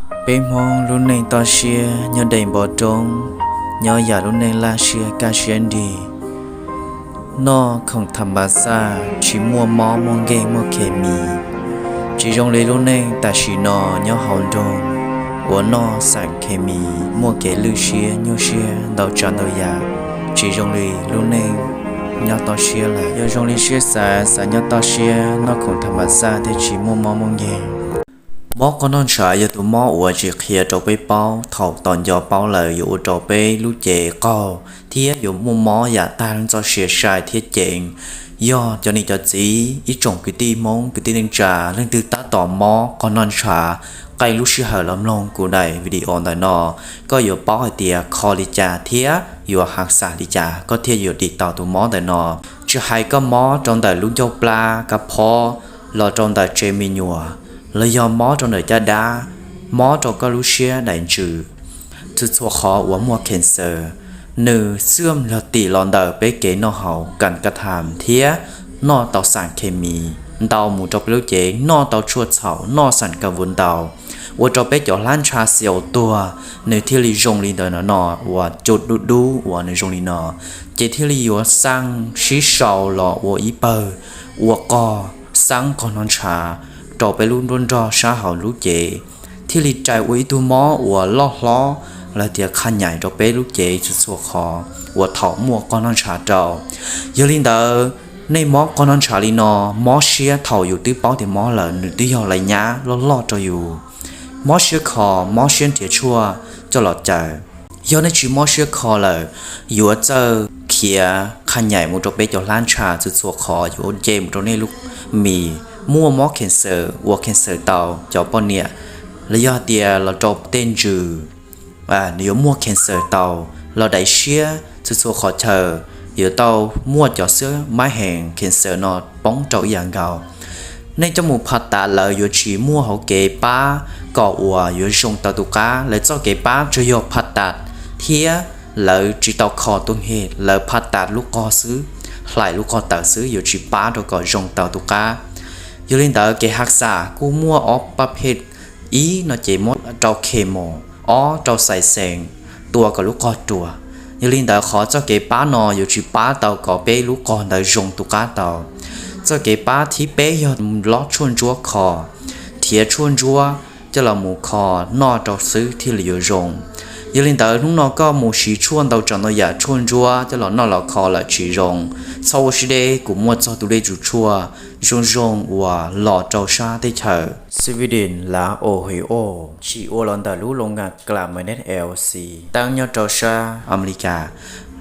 Peb Hmoob lub neej toj siab nyob dej npoo roob, nyob yam lub neej laj siab kaj siab nrig. Noj khoom tham mas xaj tsis muaj mob muaj nkeeg muaj khes mis, tsis zoo li lub neej tam sim no nyob hauv nroog uas noj xeem khes mis muaj kev lwj siab nyuaj siab ntau tsav ntau yam, tsis zoo li lub neej nyob toj siab lawm. Yog zoo li siab xav, xav nyob toj siab, noj khoom tham mas xaj thiaj tsis muaj mob muaj nkeeg. Mob qog noj ntshav yog tus mob uas tsis qhia rau peb paub, thaum tos nco paub lawm yuav ua rau peb lub cev qaug thiab yuav muaj mob yam tag leej txoj sia sai thiab ceev. Yog cov niam cov txiv, ib tsoom kwv tij Hmoob kwv tij neej tsa leej twg tab tom mob qog noj ntshav, qee lub sij hawm los mloog kuv daim video ntawm no, koj yuav paub hais tias kho li cas thiab yuav has xav li cas koj thiaj yuav dim tau tus mob ntawm no. Tsis hais koj mob rau ntawm lub ncauj plab kab phob, los rau ntawm tsev me nyuam, los yog mob rau ntawm caj dab, mob rau koj lub siab daim ntsws, txhua txhua qhov uas muaj cancer, nws xwb los tim los ntawm peb kev noj haus kas kaj tham thiab noj tau xeem khes mis ntau mus rau peb lub cev, noj tau tshuaj txhaum, noj xeem kas vuv ntau, ua rau peb cov hlab ntsha xi aus tuag, nws thiaj li zoo li ntawm no no uas cua dub dub uas nws zoo li no, ces thiaj li yuav xaj sib sau los ua ib pawg, ua qog, xaj qog noj ntshav rau peb lub nruab nrog sab hauv lub cev, thiaj li rais ua ib tug mob uas loj hlob, los tias qha nyaim rau peb lub cev txhua txhua qhov uas thaum muaj qog noj ntshav rau. Yog li ntawd, nej mob qog noj ntshav li no, mob siab thaum yus twb paub tias mob lawm nws twb yog lais nyab loj loj rau yus. Mob siab kho, mob siab nrhiav tshuaj coj los cawm. Yog nej tsis mob siab kho lawm, yuav txawj khiav qha nyaim mus rau peb cov hlab ntsha txhua txhua qhov, yuav nce mus rau nej lub mis, muaj mob cancer, ua cancer tau cov poj niam, los yog hais tias los rau tej ntsws, nws yuav muaj cancer tau, los daim siab txhua txhua qhov chaw, yuav tau muaj cov xwb mab hees cancer no poob rau ib yam nkaus. Nej coj mus phaj tas lawv yuav tsis muaj hauv kev pab kom uas yuav zoo tau tus qab, lawv txoj kev pab tsuas yog phaj tas thiab lawv tsis tau kho tuaj nqeg, lawv phaj tas lub qog xwb, hlais lub qog tawm xwb, yuav tsis pab rau kom zoo tau tus qab. Yog li ntawd kev has xav kuj muaj ob pab phem, ib no ces mob rau chemo, ob rau xais xees, tua kom lub qog ruam. Yog li ntawd qhov txoj kev pab no yuav tsis pab tau kom peb lub qog ntawd zoo tus qab tau. Txoj kev pab thib peb yog lob tshuaj ntsuab kho, nrhiav tshuaj ntsuab coj los mus kho noj rau xwb thiaj li yuav zoo. Yog li ntawd hnub no koj mus siv tshuaj ntau tsav ntau yam tshuaj ntsuab coj los noj los kho lawm tsis zoo, txhob ua siab deb, kuv muaj txog tus dej tsuv tshuaj zoo zoo uas los rau sab teb chaws Sweden, Laos, Ohio, tsim ua los ntawm lub loo nkas klas Manet L C teeb nyob rau sab Amelikas,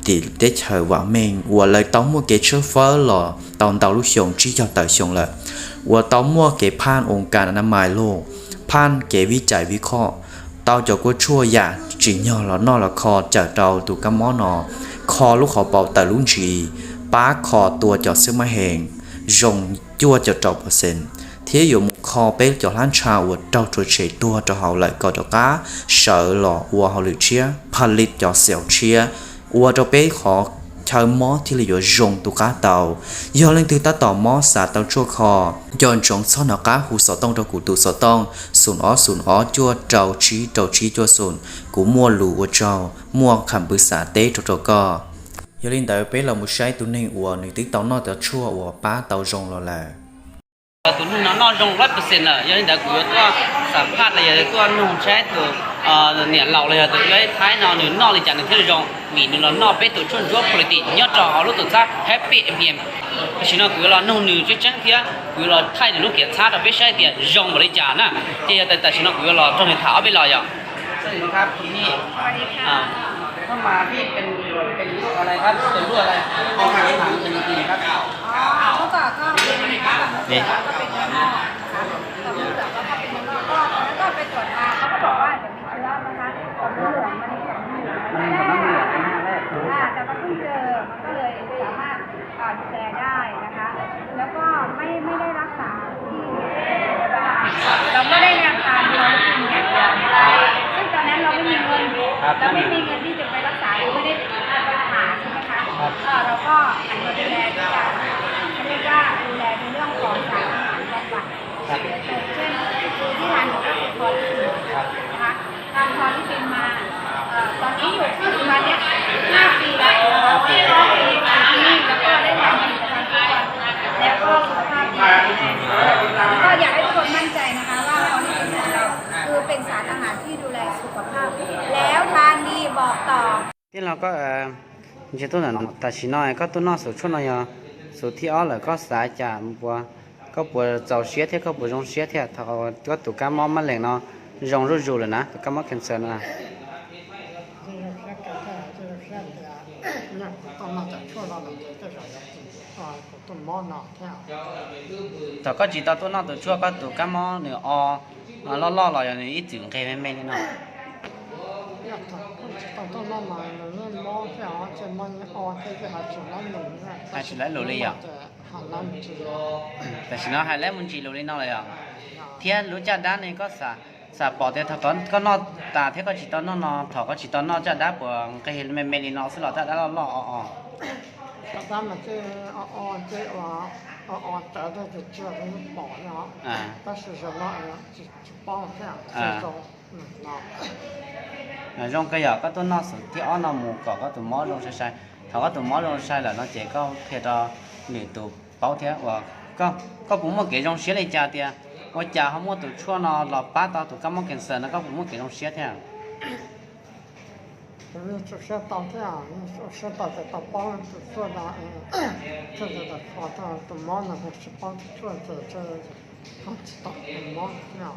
tim teb chaws vam meej uas lawv tau muaj kev tshawb fawb los tau ntau lub xyoo, tsib caug tawm xyoo lawm, uas tau muaj kev phaj oo kas na mais loj, phaj kev vij cais vij khoj, tau cov kua tshuaj yam tsim nyog los noj los kho cawm rau tus kab mob no, kho lub qhov paum tawm lub ntsis, pab kho tua cov xwb mab hees zoo cuaj caum rau percent, thiab yuav mus kho peb cov hlab ntsha uas raug rhuav tshem tuag rau hauv lawm kom rov qab sawv los ua hauj lwm tshiab, phaj li cov xeos tshiab, ua rau peb qhov chaw mob thiaj li yuav zoo tus qab tau. Yog leej twg tab tom mob xav tau tshuaj kho, nco ntsoov txhob hnov qab hu xov tooj rau kuv tus xov tooj xoom ob xoom ob cuaj rau tsib rau tsib cuaj xoom, kuv muaj lus ua tsaug, muaj kham pw xav teb rau rau koj. Yog li ntawd peb los mus saib tus neeg uas nws twb tau noj cov tshuaj uas pab tau zoo los lawm. Tus neeg no noj zoo lawm, yog li ntawd kuv yuav tuaj xam phaj los yog tuaj nug saib tus niam laus los yog tus ib thaib no nws noj li cas nws thiaj li zoo, vim nws los noj peb tus tshuaj ntsuab quality nyob rau hauv lub tuam txhab Happy M P M. Tam sim no kuv yuav los nug nws tseeb tseeb thiab kuv yuav los thaij nws lub kiav txhab rau peb saib tias zoo npaum li cas na. Ces yog tam sim no kuv yuav los nrog nws tham ob peb los yog สวัสดีครับพี่ พี่เป็นเป็นโรคอะไรครับเป็นโรคอะไรเอามาถามเป็นจริงครับ อ๋อเมื่อก่อนก็เป็นนะคะแต่เมื่อก่อนก็เป็นเนื้องอกนะคะแต่เมื่อก่อนก็เป็นเนื้องอกก็ตอนนั้นก็ไปตรวจมาเขาก็บอกว่าเดี๋ยวมีเชื้อนะคะต่อมน้ำเหลืองมะเร็งต่อมน้ำเหลือง มันเป็นต่อมน้ำเหลืองเป็นหน้าแรก อ่าแต่มาเพิ่งเจอมันก็เลยสามารถอ่าดูแลได้นะคะแล้วก็ไม่ไม่ได้รักษาที่โรงพยาบาลเราก็ได้แนวทางเดียวคืออย่างเดียวนะคะซึ่งตอนนั้นเราไม่มีเงิน ครับ เราไม่มีเงินที่จะไปรักษาหรือไม่ได้ไปผ่าใช่ไหมคะ ครับ เอ่อเราก็หันมาดูแลด้วยการเขาเรียกว่าดูแลในเรื่องของสารอาหารบำบัด ครับ เช่นที่ทานอยู่ก็คือคอลลาเจน ครับ อ่า Koj, tam sim no koj tuaj noj xum tshuaj no yog xum thib ob lawm, koj xav cas, puas, koj puas txaus siab thiab koj puas zoo siab thiab thaum koj tus kab mob mab lees no zoo zuj zus lawm na, tus kab mob cancer no? Thaum koj tsis tau tuaj noj tus tshuaj koj tus kab mob nws o loj loj los yog nws ib txwm nqes me me li no? Hais tsis laib lus li yog? Tam sim no hais laib mus ntsis lus li no lawm yog? Thiab lub caj dab ne koj xam pom tias thaum koj noj tas thiab koj tsis tau noj no, thaum koj tsis tau noj caj dab puas nqes me me li no xwb los caj dab loj loj o o? Zoo kawg yog koj tuaj noj xum thib ob no mus kom koj tus mob zoo sai sai. Thaum koj tus mob zoo sai lawm no ces koj qhia rau lwm tus paub thiab uas koj puas muaj kev zoo siab li cas tias ua cas ho muaj tus tshuaj no los pab tau tus kab mob cancer no, koj puas muaj kev zoo siab thiab? Kuv yeej tso siab tau thiab, yeej tso siab tau tias tau paub tus tshuaj no, thiaj li tau kho tau tus mob no, tsis paub tus tshuaj ces tsis tau tus mob thiab.